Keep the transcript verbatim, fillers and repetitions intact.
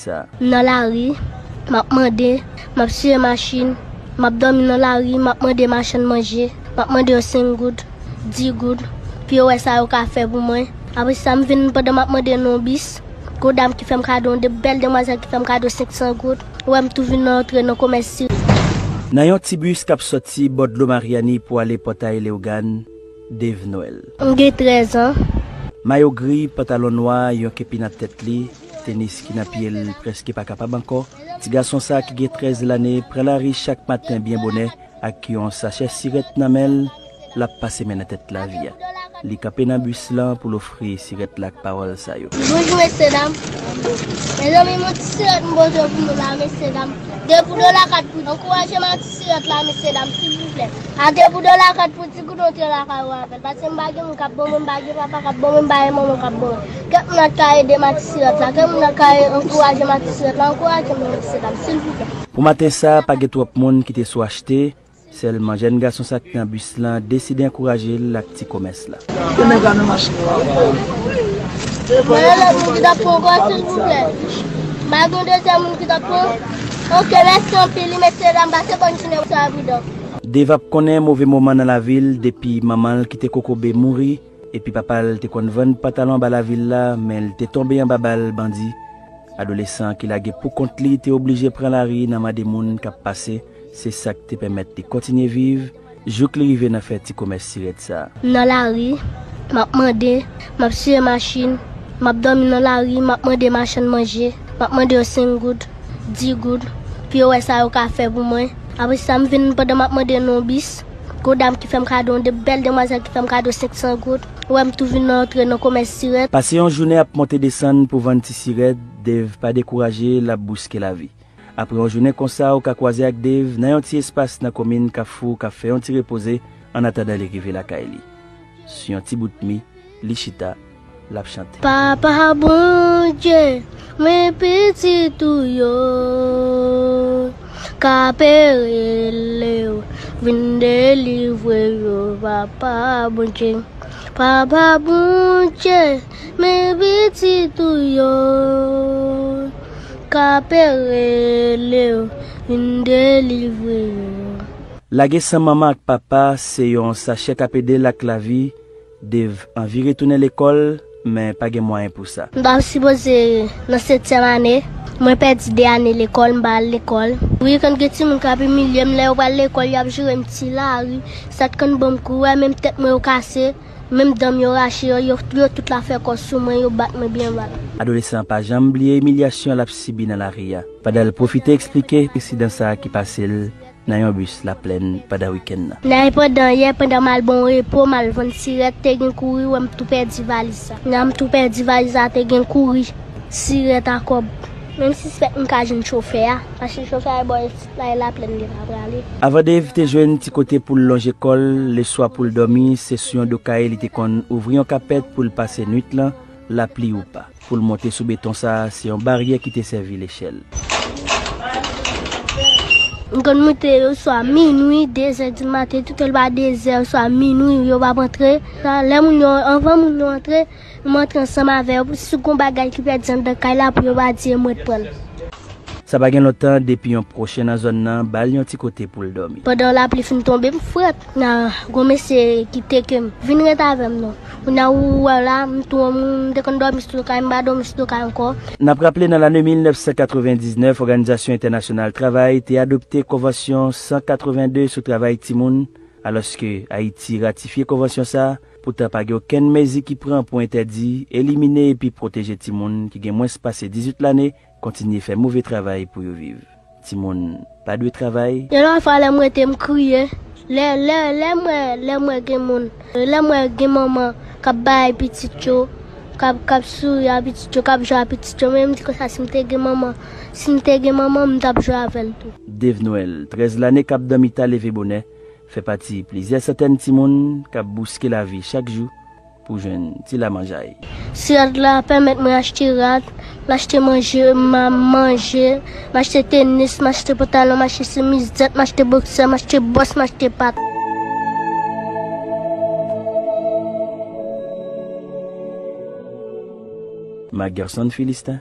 sa. M nan lari, m ap mande, m ap siye machin, m ap dòmi nan lari, m ap mande machann manje, m ap mande yo senk goud, dis goud, piwowè sa yo ka fè pou mwen. Apre sa, m vin pandan m ap mande nan yon bis, gon dam ki fè m kado, yon de-, bèl demwazèl ki fè m kado senk san goud. Ou wè m tou vin antre nan komès sirèt. Nan yon ti bis k ap sòti bò dlo Maryani pou ale Pòtay Leyogàn, Dave Noël. M gen trèz an. Mayo gri, pantalon nwa, yon kepi nan tèt li, tenis ki nan pye l prèske pa kapab ankò. Ti gason sa ki gen trèz lane pran lari chak maten byen bonè ak yon sachè sirèt nan men l, l ap pase men nan tèt lavi a. Li kanpe nan bis lan pou l ofri sirèt la ak pawòl sa yo. Bonjou, mesye dam. Mezanmi, yon ti sirèt m poze pou nou la, mesye dam. De pou dola kat pou ankouraje m ak ti sirèt la, mesye dam, silvouplè. A de pou dola kat pou ti goud antre lakay ou avè l. Paske m pa gen moun k ap ban mwen, m pa gen papa k ap ban mwen, m pa gen manman k ap ban mwen. Kèk moun nan ka ede m ak ti sirèt la, kèk moun nan ka ankouraje m ak ti sirèt la, ankouraje m, mesye dam, silvouplè. Pou maten sa, pa gen twòp moun ki te sou achte. Sèlman jèn gason sa k nan bis lan deside ankouraje l ak ti komès la. Mwen rele moun ki t ap pran ankò, silvouplè. M pa gen dezyèm moun ki t ap pran. Oke, mèsi anpil, wi, mesye dam, pase bòn jounen, swa pridan. Dave ap konnen move moman nan lavi l depi manman l ki te kokobe mouri. Epi papa l te konn vann pantalon anba lavil la, men l te tonbe anba bal bandi. Adolesan ki lage pou kont li te oblije pran lari nan mande moun k ap pase, se sa k te pèmèt li kontinye viv jouk li rive nan fè ti komès sirèt sa a. M nan lari, m ap mande, m ap siye machin, m ap dòmi nan lari, m ap mande machann manje, m ap mande yo senk goud, dis goud, piwowè sa yo ka fè pou mwen. Apre sa, m vin pandan m ap mande nan yon bis. Gon dam ki fè m kado, yon de-, bèl demwazèl ki fè m kado senk san goud. Ou wè m tou vin antre nan komès sirèt. Pase yon jounen ap monte desann pou vann ti sirèt, Dave pa dekouraje, l ap bouske lavi. Apre yon jounen konsa, ou ka kwaze ak Dave nan yon ti espas nan komin Kafou k ap fè yon ti repoze annatandan li rive lakay li. Sou yon ti bout mi, li chita, l ap chante. Papa Bondye, men pitit ou yo k ap rele w, vin delivre yo, Papa Bondye. Papa Bondye, men pitit ou yo k ap rele w, vin delivre yo. Lage san manman ak papa se yon sachè k ap ede l ak lavi. Dave anvi retounen lekòl, men pa gen mwayen pou sa. M ta sipoze nan setyèm ane. Mwen pèdi de ane lekòl, m pa al lekòl. Wi, konn gen timoun k ap imilye m lè yo pral lekòl, y ap joure m ti lari. Sa t konn ban m kou, wè, menm tèt mwen yo kase, menm dan m yo rache, yo, yo, yo tout la fè kò sou mwen, yo bat mwen byen mal. Adolesan an pa janm bliye imilyasyon l ap sibi nan lari a, pandan l pwofite eksplike ensidan sa a ki pase l nan yon bis Laplèn pandan wikenn nan. Nan pandan yè, pandan m al ban yon repo, m al vann sirèt, te gen kouri, wè m tou pèdi valiz sa. Nan m tou pèdi valiz sa, te gen kouri, sirèt a kòb. Menm sispèk m ka jwenn chofè a, paske chofè a bò isit la, e Laplèn li ta prale. Avan Dave te jwenn ti kote pou l lonje kò l, leswa pou l dòmi, se sou yon do kaye li te konn ouvri yon kapèt pou l pase nwit lan, lapli ou pa. Pou l monte sou beton sa a, se yon baryè ki te sèvi lechèl. M konn moute oswa minwi, dezè di maten, toutan l pa dezè oswa minwi, yo p ap antre. Sa, lè moun yo, anvan moun yo antre, m antre ansanm avè yo. Si gon bagay ki pèdi anndan kay la, pou yo pa di e mwen t pran l. Sa pa gen lontan depi yon pwochen nan zòn nan ba l yon ti kote pou l dòmi. Pandan lapli fin tonbe, m frèt. Nan gon mesye ki te ke m vin ret avè m non. Kounye a ou wè la, m tou, m te konn dòmi sou do kay, m pa dòmi sou do kay ankò. N ap raple, nan lane mil nèf san katrevendiznèf, Òganizasyon Entènasyonal Travay te adopte Konvansyon san katrevenndi sou travay timoun, alòske Ayiti ratifye konvansyon sa a, poutan pa gen okenn mezi ki pran pou entèdi, elimine epi pwoteje timoun ki gen mwens pase dizuit lane kontinye fè move travay pou yo viv. Timoun pa dwe travay. Yon lòt fwa, lè m rete, m kriye. Lè, lè, lè m wè, lè m wè gen moun, lè m wè gen manman k ap bay pitit yo, k ap, k ap souri a pitit yo, k ap jwe a pitit yo, men m di konsa, si m te gen manman, si m te gen manman, m t ap jwe avè l tou. Dave Noël, trèz lane, k ap dòmi ta leve bonè, fè pati plizyè santèn timoun k ap bouske lavi chak jou pou jwenn ti lamanjay. Sirèt la pèmèt mwen achte rad, m achte manje, m a manje, m achte tenis, m achte pantalon, m achte chemiz dèt, m achte boksè, m achte bòs, m achte pat. Marc Gerson Philistin.